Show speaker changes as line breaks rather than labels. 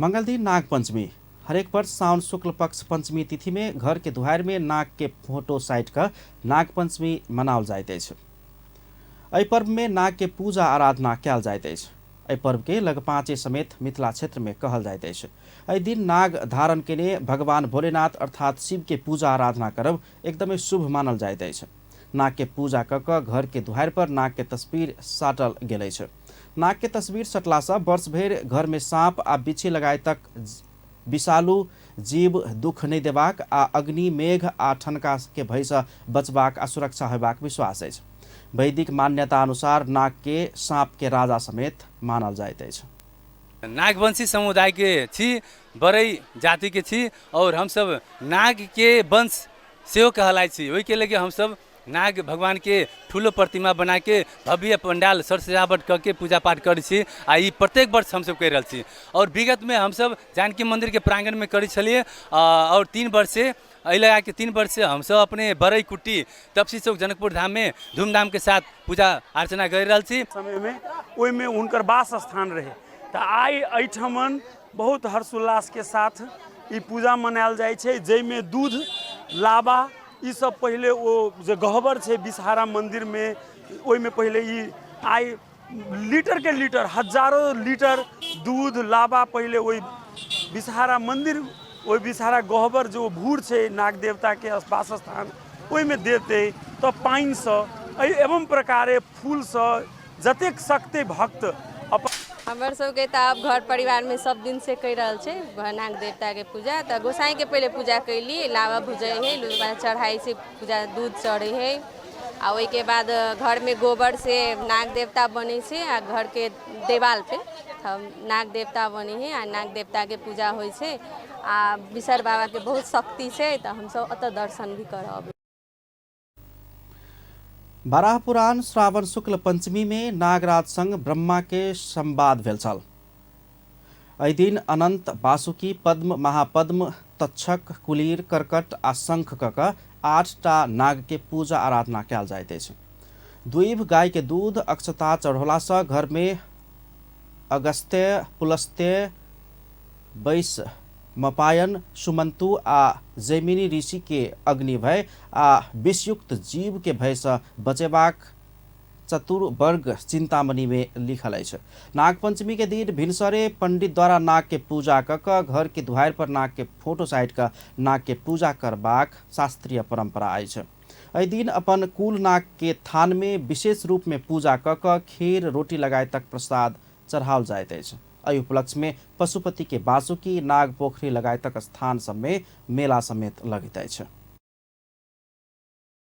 मंगल दिन नागपंचमी। हरेक वर्ष साउन शुक्ल पक्ष पंचमी तिथि में घर के दुहार में नाग के फोटो साइट क नागपंचमी मनाओल जाइत अछि। एहि पर्व में नाग के पूजा आराधना कयल जाइत अछि। एहि पर्व के लगपाँचे समेत मिथिला क्षेत्र में कहल जाइत अछि। एहि दिन नाग धारण केने भगवान भोलेनाथ अर्थात शिव के पूजा आराधना करब एकदमै शुभ मानल जाइत अछि। नाग के पूजा क क घर के दुहारि पर नाग के तस्वीर साटल गेल अछि। नाग के तस्वीर सटला सँ वर्ष भरि घर में साँप आ बिच्छी लगायतक विषालु जीव दुख नहि देबाक आ अग्नि, मेघ आ ठनका के भय सँ बचबाक आ सुरक्षा होयबाक विश्वास अछि। वैदिक मान्यता अनुसार नाग के साँप के राजा समेत मानल जाइत अछि।
नागवंशी समुदाय के छी, बरई जाति के छी और हमसब नाग के वंश सेहो कहलाइ छी। ओहिके लेके हमसब नाग भगवानके ठुलो प्रतिमा बनाके भव्य पंडाल सर सजावट कऽ के पूजा पाठ करै छी आ ई प्रत्येक वर्ष हमसब करि रहल छी। आओर विगतमे हमसब जानकी मन्दिरके प्राङ्गणमे करै छलियै आओर 3 वर्षसँ एहि लगाके 3 वर्षसँ हमसब अपने बरई कुट्टी तपसी चौक जनकपुर धाममे धूमधामके साथ पूजा अर्चना करि रहल छी।
समयमे ओहिमे हुनकर वास स्थान रहै, तऽ आइ एहिठमन बहुत हर्षोल्लासके साथ ई पूजा मनायल जाइ छै, जाहिमे दूध लाबा ई सब पहिले ओ जे गहबर छै विषहारा मन्दिरमे ओहिमे पहिले ई आइ लीटरके लीटर हजारो लीटर दूध लाबा पहिले ओहि विषहारा मन्दिर ओहि विषहारा गहबर जे ओ भूर छै नाग देवताके वासस्थान ओहिमे देतै, तऽ पानिसँ एहि एवं प्रकारे फूलसँ जतेक सकतै भक्त अपन।
हमर सबके तऽ आब घर परिवारमे सब दिनसँ करि रहल छै नाग देवताके पूजा। तऽ गोसाइँके पहिले पूजा कयली, लावा भुजै हइ, लावा चढ़ाइ छै, पूजा दूध चढ़ै हइ आ ओहिके बाद घरमे गोबरसँ नाग देवता बनै छै आ घरके देवालपर नाग देवता बनै हइ आ नाग देवताके पूजा होइ छै आ बिसहर बाबाके बहुत शक्ति छै, तऽ हमसब ओतऽ दर्शन भी करऽ अबै।
बाराह पुराण श्रावण शुक्ल पंचमी में नागराज संग ब्रह्मा के संवाद भेल छल। एहि दिन अनंत, वासुकी, पद्म, महापद्म, तक्षक, कुलीर, कर्कट आ शंख क क 8टा नाग के पूजा आराधना कयल जाइत अछि। द्वीप गाय के दूध अक्षता चढ़ौला सँ घर में अगस्त्य, पुलस्त्य, बैस मपायन, सुमंतु आ जैमिनी ऋषि के अग्नि भय आ विषयुक्त जीव के भय सँ बचेबाक चतुर्वर्ग चिंतामणि में लिखल अछि। नागपंचमी के दिन भिनसरे पंडित द्वारा नाग के पूजा क क घर के दुहारि पर नाग के फोटो साटि क नाग के पूजा करबाक शास्त्रीय परंपरा अछि। एहि दिन अपन कुल नाग के थान में विशेष रूप में पूजा क क खीर रोटी लगायतक प्रसाद चढ़ाओल जाइत अछि। एहि उपलक्ष्य में पशुपति के बासुकी, नाग पोखरी लगायतक स्थान सब में मेला समेत लगैत अछि।